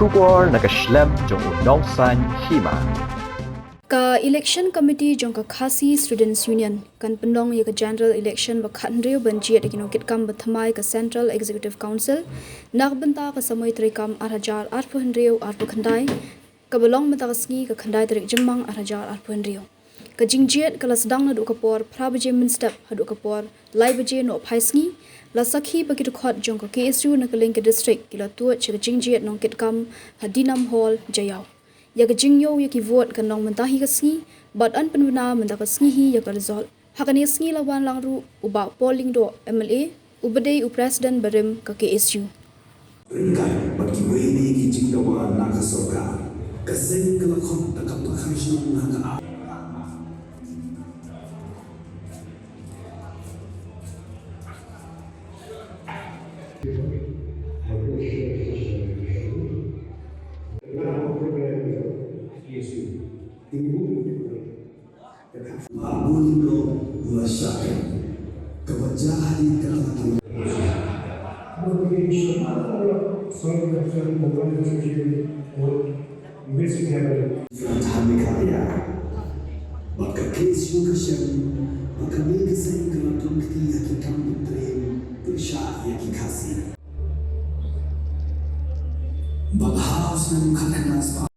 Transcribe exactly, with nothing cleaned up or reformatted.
Khubor na ka shlem jong u nongsan hima. Ka Election Committee jong ka Khasi Students Union kan pynlong ïa ka General Election ba khathynriew ban jied ïa ki nongkitkam ba thymmai ka Central Executive Council na ka bynta ka samoi treikam ar hajar arphew hynriew arphew khyndai, kaba long mynta ka sngi ka khyndai tarik Jymmang ar hajar arphew hynriew. Ka jingjied ka la sdang naduh ka por phra baje mynstep haduh ka por lai baje nohphai sngi. La sakhi ba ki dkhot jong ka K S U na kylleng ka district ki la tuid sha ka jingjied nongkitkam ha Dinam Hall, Jaïaw. Ïa ka jingñiew ïa ki vote kan long mynta hi ka sngi bad yn pynbna mynta ka sngi hi ïa ka result. Ha kane ka sngi la wan lang ruh u Bah Paul Lyngdoh, M L A, uba dei u President barim ka K S U. Ryngkat bad kiwei de ki jingdawa na ka sorkar, ka seng ka la khot da ka Pakhan Shnong ha ka ar. Ba bun lo u la shah kem. Kaba jah hadien kata ka la. From Meghalaya. Bad ka K S U ka shem ba kane ka seng ka la don kti ha ki kam pyntrei pynshai ïa ki Khasi. Bad ha u snem khatkhyndai spah.